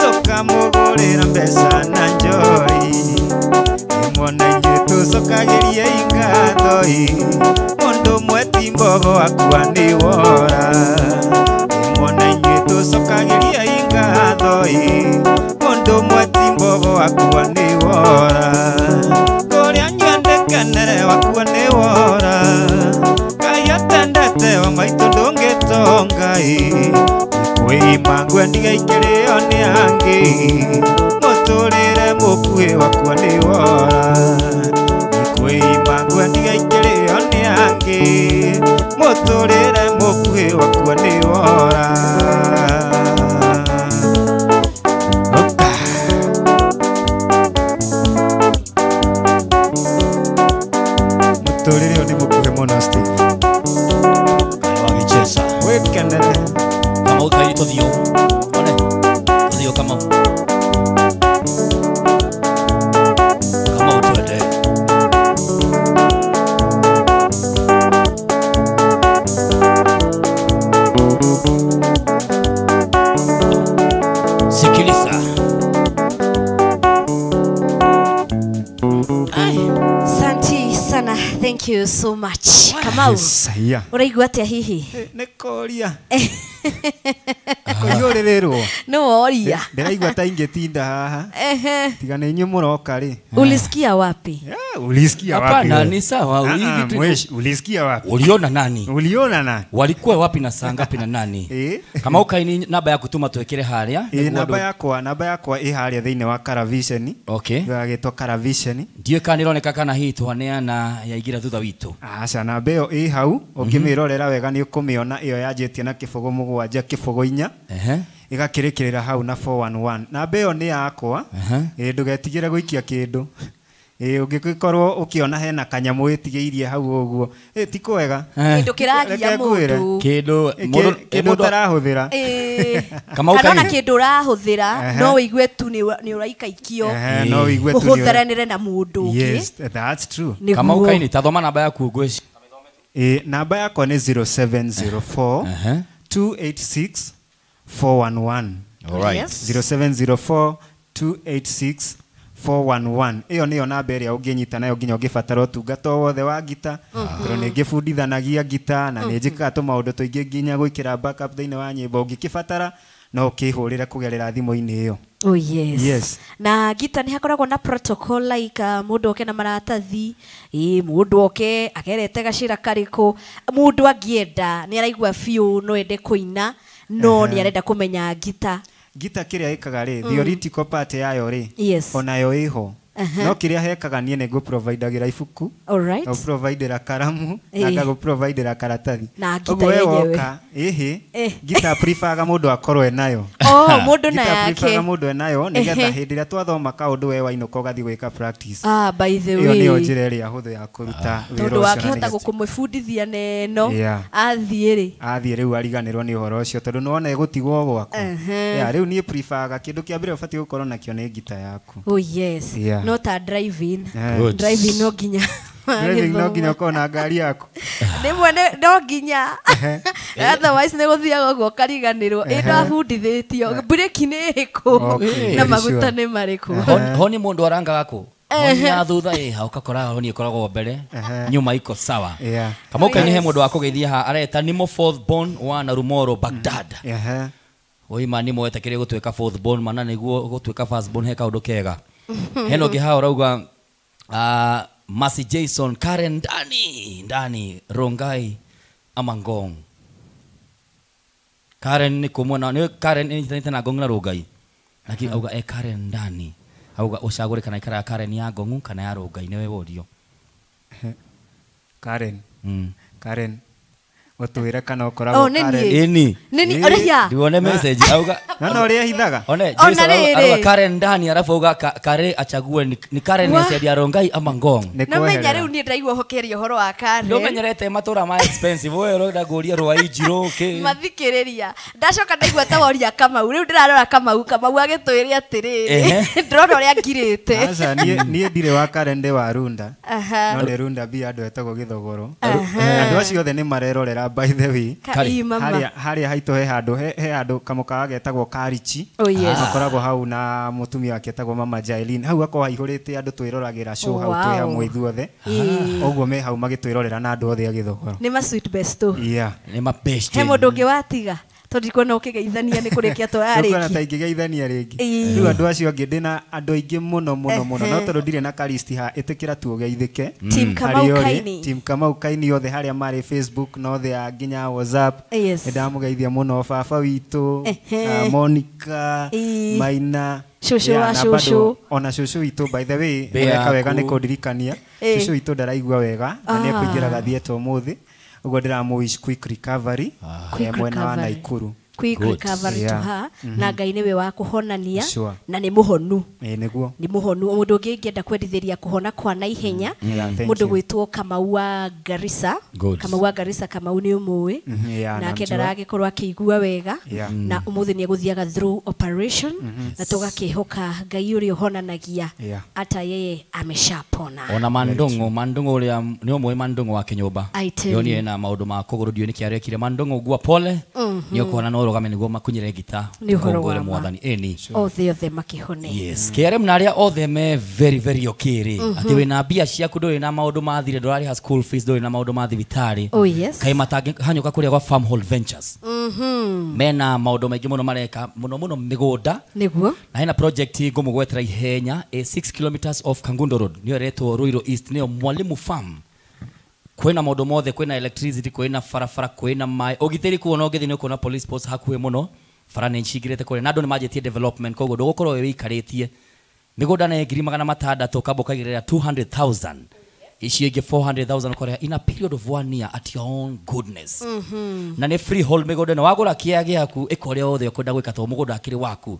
tũkamũgũrĩra mbeca na njohi ĩmwe na inyuĩ tũcokagĩrie ngatho mũndũ ũmwe ti mbogo akua nĩ wora ĩmwe na inyuĩ tũcokagĩrie ngatho mũndũ ũmwe ti mbogo akua nĩ wora kũrĩa nyua ndĩkenere wakua nĩ wora Ngai atendete wa maitũ ndũngĩtonga Ikũima ngwendiga ikĩrĩo nĩ angĩ Mũtũrĩre mũkuhĩ wakua nĩ wora Ikũima ngwendiga ikĩrĩo nĩ angĩ Mũtũrĩre mũkuhĩ wakua nĩ wora. Mũtũrĩre ũyũ nĩ mũkuhĩ mũno Steve. Wagicheza Wĩkenere. Kamau kairi tũthiũ one tũthiũ Kamau Kamau twende. Sikiliza. Ai. Santi sana, thank you so much. Kamau. Yeah. Ũraigua atĩa hihi? Nĩ kũria. Kũihũrĩrĩrwo. Nĩ woria. Ndĩraigua ta ingĩtinda haha. Tiga nĩ inyuĩ mũroka rĩ. Ulisikia wapi? Ulisikia wapi? Hapana, ni sawa. Ulisikia wapi? Uliona nani? Uliona nani? Walikuwa wapi na saa ngapi na nani? Kamau kaini namba ya kutuma twekere haria. Namba yakwa ĩ haria thĩinĩ wa Caravision. Okay. Gagĩtwo Caravision. Ndiũĩ kana ĩroneka kana hihi twaneana yaingĩra thutha witũ. Aca namba ĩyo ĩ hau ũngĩmĩrorera wega nĩ ũkũmĩona ĩyo yanjĩtie na 07 0 4. Ĩgakĩrĩkĩrĩra hau na 411. Namba ĩyo nĩ yakwa. Ndũgetigĩre gũikia kĩndũ. Ũngĩkorwo ũkĩona hena kanyamũ wĩtigĩirie hau ũguo ti kwega. Kĩndũ kĩragia mũndũ. Kĩndũ ũtarahũthĩra. Kana ona kĩndũ ũrahũthĩra no wĩigue tu nĩ ũraikaikio. No wĩigue tu ũhũtharanĩre na mũndũ ũngĩ. Yes, that's true. Kamau kaini ta thoma namba yaku ngwĩci. Namba yakwa nĩ 0704 286 411. All right. Yes. 0704 286 411. Ĩyo nĩyo namba ĩrĩa ũngĩnyita nayo nginya ũngĩbatara ũtungata o wothe wa ngita tondũ nĩ ngĩbundithanagia ngita na nĩ njĩkaga tũmaũndũ tũingĩ nginya gwĩkĩra backup thĩinĩ wa nyĩmbo. Ũngĩkĩbatara no ũkĩhũrĩre kũgerera thimũ-inĩ ĩyo. Oh yes. Yes. Na ngita nĩ hakoragwo na protocol like mũndũ oke na maratathi, mũndũ oke agerete gacĩra karĩkũ, mũndũ angĩenda nĩ araigua biũ no ende kũina no nĩ arenda kũmenya ngita. Ngita kĩrĩa ĩkaga rĩ, theoretical part yayo rĩ, yes, onayo ĩho. No kĩrĩa hekaga niĩ nĩ ngũprovidagĩra ibuku, alright, ngũprovidĩra karamu, na ngagũprovidĩra karatathi. Na ngita Ũguo we yenyewe. woka, ngita preferga mũndũ akorwo enayo. Oh, mũndũ na Ngita yake. preferga mũndũ enayo nĩgetha hĩndĩ ĩrĩa twathoma kaũndũ we wainũka ũgathiĩ gwĩka practice. Ah, by the Ĩyo way. nĩyo njĩra ĩrĩa hũthũ ya kũruta wĩra Tondũ ũcio na wakĩhota nĩgetha- gũkũmũbundithia neno Yeah. athiĩ rĩ. Athiĩ rĩu ariganĩrwo nĩ ũhoro ũcio tondũ nĩwona ĩgũtigwo gwaku. Yeah, rĩu niĩ preferga kĩndũ kĩa mbere ũbatiĩ gũkorwo nakĩo nĩ ngita yaku. Oh yes. Yeah. No ta driving. Good. Driving no nginya. Driving no nginya ũkorwo na ngari yaku. Nĩ mwene no nginya. Otherwise nĩ gũthiaga ũguo ũkariganĩrwo. Ĩ ndwabundithĩtio. Breki nĩ ĩrĩkũ? Okay, Na maguta sure. nĩ marĩkũ? Honi mũndũ arangaga kũ? Honi ya thutha ĩha ũgakora honi ĩkoragwo mbere nyuma iko sawa. Yeah. Kamau kaini he mũndũ wa kũgeithia haha areta nimo fourth born wa Narumoro Baghdad. Oima nimo etekire gũtuĩka fourth born mana nĩguo gũtuĩka first born he kaũndũ kega. Heno ũngĩ haha ũrauga Mercy Jason Karen ndani Rongai ama Ngong. Karen nĩ kũmwena nĩ Karen ĩnyitanĩte na Ngong na Rongai. Lakini auga Karen ndani. Auga ũcagũre kana ikara ya Karen ya Ngong kana ya Rongai nĩwe worio. Karen. Karen. Ũtwĩre kana ũkoragwo Karen. Ĩni. Nini ũrĩa? Ndiwone message auga. No no ũrĩa hithaga. One Jason auga Karen ndani alafu auga Kare achague ni Karen ya Rongai ama Ngong. No menya rĩu niĩ ndaigua hokeria ũhoro wa Karen. Ndũmenyerete matũra ma expensive wewe ũrenda ngũria rwa injirũ kĩ. Mathikĩrĩria. Ndacoka ndaigua ta woria Kamau. Rĩu ndĩrarora Kamau Kamau agĩtwĩre atĩrĩrĩ. Ndĩrona ũrĩa ngirĩte. Aca niĩ ndirĩ wa Karen ndĩ wa Runda. No nĩ Runda bi andũ etagwo Gĩthogoro. Andũ acio othe nĩ marerorera by the way. Haria haitũ he handũ he handũ kamũkawa getagwo Karichi. Makoragwo hau na mũtumia wake etagwo Mama Jailin. Hau akoragwo haihũrĩte andũ twĩroragĩra show hau twĩ hamwe ithuothe. Ũguo me hau magĩtwĩrorera na andũ othe a Gĩthogoro. Nĩ ma sweet best tu. Yeah. Nĩ ma best. He mũndũ ũngĩ watiga. Tondũ ndikuona ũkĩgeithania nĩ kũrĩkia twarĩkia. Ndikuona ta ingĩgeithania rĩngĩ. Rĩu andũ acio angĩ ndĩna andũ aingĩ mũno mũno mũno. No tondũ ndirĩ na karisti ha ĩtĩkĩra tu ũgeithĩke. Team Kamau Kaini. Team Kamau Kaini othe harĩa marĩ Facebook na othe a nginya WhatsApp. Nĩ ndamũgeithia mũno baba witũ, Monica, Maina. Cũcũ wa cũcũ. Ona cũcũ witũ by the way, weka wega nĩ kũndirikania. Cũcũ witũ ndaraigua wega na nĩ ekũingĩraga theatre ũmũthĩ. Ũguo ndĩramũ wish quick recovery mwena wa Naikuru. Quick recovery to her na Ngai nĩwe wa kũhonania na nĩ mũhonu. Nĩguo. Nĩ mũhonu. Mũndũ ũngĩ ingĩenda kwendithĩria kũhona kwa naihenya mũndũ gwĩtwo Kamau wa Garissa. Kamau wa Garissa Kamau nĩ ũmũĩ. Nake ndaragĩkorwo akĩigua wega na ũmũthĩ nĩ egũthiaga through operation na tũgakĩhoka Ngai ũrĩa ũhonanagia ata yeye ameshapona. Ona Mandongo Mandongo ũrĩa nĩ ũmũĩ Mandongo wa kĩnyũmba. Yoni ena maũndũ ma kũgũrũ ndiũĩ nĩkĩ arekire Mandongo gua pole. Nĩ ũkuona no rũgame nĩguo makunyire ngita kũngũĩre mwathani ĩni othe othe makĩhone. Yes, KRM na arĩa othe me very very okay rĩ atĩ wĩna mbia ciaku ndũrĩ na maũndũ ma thirĩ ndũrarĩha school fees ndũrĩ na maũndũ ma thibitarĩ. Kaĩ matangĩhanyũka kũrĩa gwa Farmhold Ventures. Mena maũndũ maingĩ mũno mareka mũno mũno mĩgũnda. Nĩguo. Na hena project ngũmũgwetera ihenya 6 kilometers off Kangundo Road nĩyo ĩretwo Ruiru East nĩyo Mwalimu Farm. Kwĩna maũndũ mothe kwĩna electricity kwĩna barabara kwĩna maĩ ũgitĩri kuona ũngĩthiĩ nĩ ũkuona police post hakuhĩ mũno bara nĩ cingĩrĩte kũrĩa na andũ nĩ manjĩtie development koguo ndũgũkorwo wĩikarĩtie mĩgũnda nĩ 600,000 kamba ũkaigĩrĩra 200,000 icio ingĩ 400,000 ũkoreha in a period of 1 year at your own goodness. Na nĩ freehold mĩgũnda ĩno wagũra kĩa gĩaku ĩka ũrĩa wothe ũkwenda gwĩka tondũ mũgũnda akĩrĩ waku.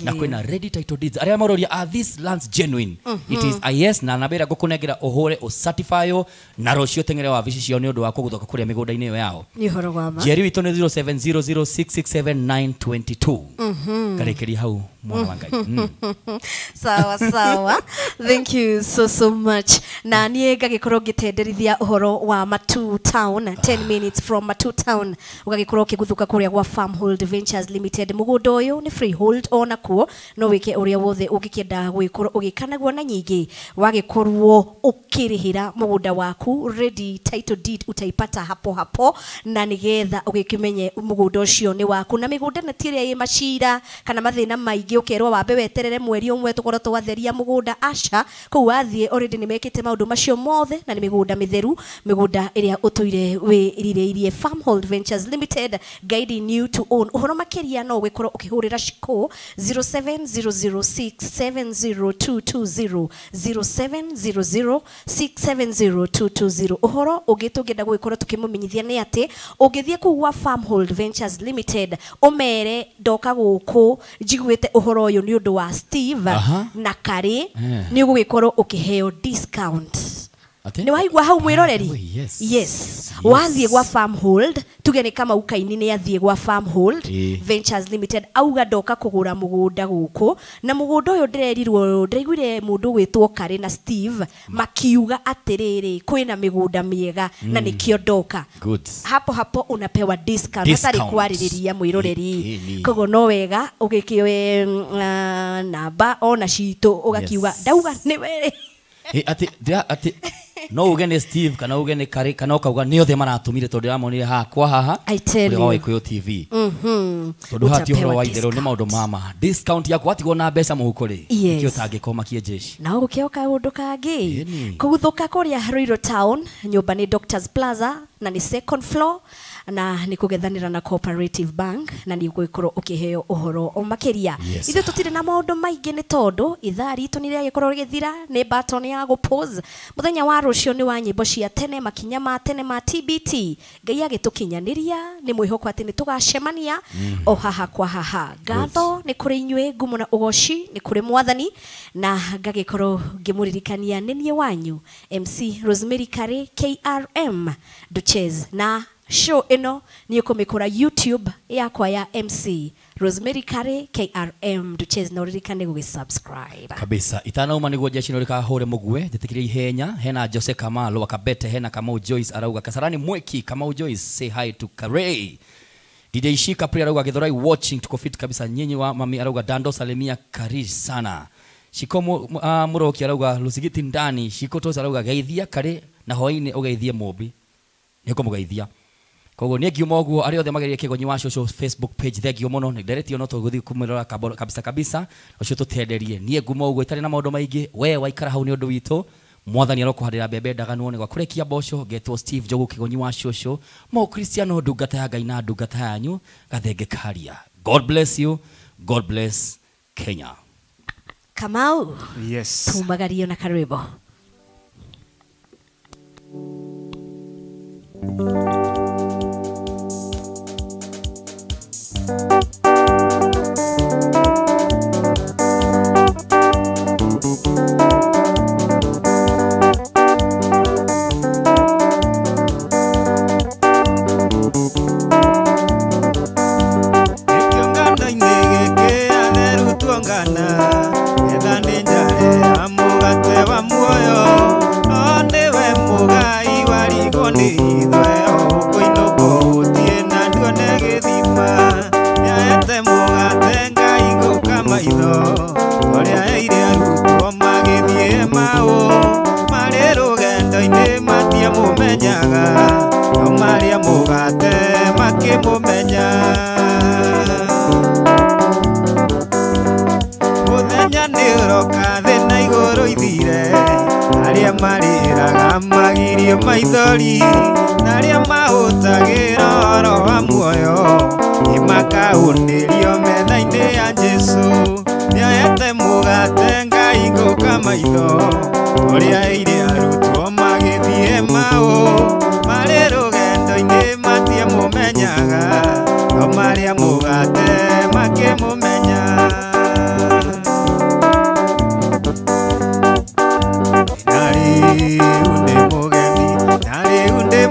Na kwĩna ready title deeds arĩa maroria are these lands genuine? It is a yes na namba ĩrĩa ngũkũnengera ũhũre ũcertify na rũciũ teng'ere wabici ciao nĩ ũndũ wa kũgũthoka kũrĩa mĩgũnda-inĩ ĩyo yao. Nĩ ũhoro wa ma. Njeri witũ nĩ 0700667922. Ngarĩkĩria hau mwana wa Ngai. Sawa sawa. Thank you so so much. Na niĩ ngagĩkorwo ngĩtenderithia ũhoro wa Matu Town 10 minutes from Matu Town ũgagĩkorwo ũkĩguthũka kũrĩa gwa Farmhold Ventures Limited. Mũgũnda ũyũ nĩ freehold ona kuo no wĩke ũrĩa wothe ũngĩkĩenda gwĩkorwo ũgĩka naguo na nyingĩ wagĩkorwo ũkĩrĩhĩra mũgũnda waku ready title deed utaipata hapo hapo na nĩgetha ũgĩkĩmenye mũgũnda ũcio nĩ waku. Na mĩgũnda na ti ĩrĩa ĩ macira kana mathĩna maingĩ ũkerwo wambe weterere mweri ũmwe tũkorwo twatheria mũgũnda aca kũu wathiĩ already nĩ mekĩte maũndũ macio mothe na nĩ mĩgũnda mĩtheru mĩgũnda ĩrĩa ũtũire wĩrirĩirie. Farmhold Ventures Limited guiding you to own. Ũhoro makĩria no ũgĩkorwo ũkĩhũrĩra Shiko 0700670220 0700670220. Ũhoro ũngĩ tũngĩenda gũgĩkorwo tũkĩmũmenyithia nĩ atĩ ũngĩthiĩ kũu gwa Farmhold Ventures Limited ũmere ndoka gũkũ njiguĩte ũhoro ũyũ nĩ ũndũ wa Steve na Kari nĩ ũgũgĩkorwo ũkĩheo discount. Nĩ waigua hau mwĩroreri? Yes. Wathiĩ gwa Farmhold tuge nĩ Kamau Kaini nĩ athiĩ gwa Farmhold Ventures Limited auga ndoka kũgũra mũgũnda gũkũ na mũgũnda ũyũ ndĩrerirwo ndĩraiguire mũndũ gwĩtwo Kari na Steve makiuga atĩrĩrĩ kwĩna mĩgũnda mĩega na nĩkĩo ndoka. Hapo hapo unapewa discount hatarĩ kwarĩrĩria mwĩroreri. Koguo no wega ũgĩkĩoe namba ona citũ ũgakiuga ndauga nĩwe Ati no uge nĩ Steve kana uge nĩ Kari kana ũkauga nĩ othe maratũmire tondũ ndĩramonire haha kwa haha kũrĩa wa Gĩkũyũ TV. Tondũ haha ti ũhoro wa itherũ nĩ maũndũ ma ma discount yaku watigwo na mbeca mũhuko rĩ nĩkĩo ũtangĩkomakia jeshi. Na ũgũkĩoka kaũndũ kangĩ kũguthũka kũrĩa Ruiru Town nyũmba nĩ Doctors Plaza na nĩ second floor na nĩ kũgethanĩra na Cooperative Bank na nĩ ũgũgĩkorwo ũkĩheo ũhoro o makĩria. Yes. Ithuĩ tũtirĩ na maũndũ maingĩ nĩ tondũ ithaa ritũ nĩ rĩagĩkorwo rĩgĩthira, nĩ button ya gũ pause. Mũthenya wa rũciũ nĩ wa nyĩmbo cia tene, makinya ma tene ma TBT. Ngai agĩtũkinyanĩria nĩ mwĩhoko atĩ nĩ tũgacemania o haha kwa haha. Ngatho nĩ kũrĩ inyuĩ, ngumo na ũgoci nĩ kũrĩ Mwathani, na ngagĩkorwo ngĩmũririkania nĩ niĩ wanyu MC Rosemary Kare KRM Duches, na show ĩno nĩ ũkũmĩkora YouTube yakwa ya MC Rosemary Kare KRM Duches, na ũririkane gũgĩ-subscribe kabisa. Itanauma niguo jeshi no rikahure mugue njitikirie ihenya. Hena Jose Kamalo wakabete, hena Kamau Joyce arauga Kasarani Mweki. Kamau Joyce say hi to Kare. DJ Shika pia arauga Githurai watching, tuko fit kabisa nyinyi wa mami arauga Dando salimia Kari sana. Shiko Muroki arauga Lusigiti ndani. Shiko Tosa arauga geithia Kare na hoini ugeithie Mobi niko mugeithia. Koguo nĩ ngiuma ũguo arĩa othe magerie kĩgonyi wa social Facebook page, thengio mũno nĩ nderetio no tũgũthiĩ kũmĩrora kabisa kabisa ũcio tũtenderie. Niĩ nguma ũguo itarĩ na maũndũ maingĩ, we waikara hau nĩ ũndũ witũ. Mwathani arokũhandĩra mbembe ndaganu nĩ gwakũrekia mboco. Ngetwo Steve Njogu kĩgonyi wa social mo Cristiano, ndungata ya Ngai na ndungata yanyu gathenge karia. God bless you, God bless Kenya. Kamau. Yes. Tumagario na karibu. Maithori na arĩa mahũtagĩra ũhoro wa muoyo nĩmakaunĩrio metha-inĩ ya Jesũ. Nĩoete mũgate Ngai ngũka maitho ũrĩa ĩire arutwo magĩthiĩ Emau, marĩ rũgendo-inĩ matiamũmenyaga, no marĩa mũgate makĩmũmenya.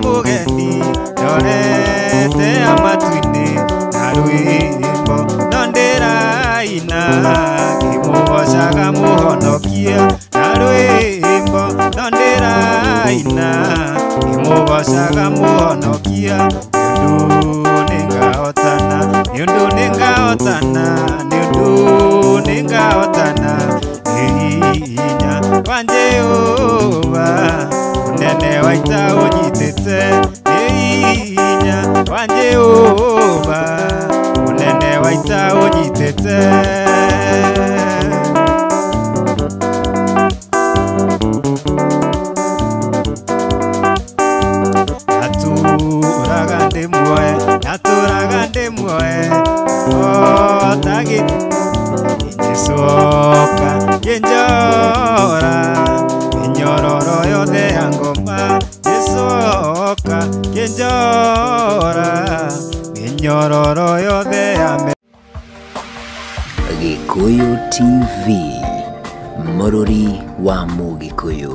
Mugeni ndorete amatu-inĩ na rwĩmbo no ndĩraina ngĩmũgocaga mũhonokia, na rwĩmbo no ndĩraina ngĩmũgocaga mũhonokia. Nĩ ũndũ nĩngahotana, nĩ ũndũ nĩngahotana, nĩ ũndũ nĩngahotana nĩ hinya wa Jehova unene wa ita ũnyitĩte, nĩ hinya wa Jehova unene wa ita ũnyitĩte. Natũraga ndĩ muoe, natũraga ndĩ muoe o ta Jesũ oka kĩnjora mĩnyororo yothe ya ngoma. Jesũ oka kĩnjora mĩnyororo yothe ya Gikuyu TV, mũrũri wa Mũgĩkũyũ.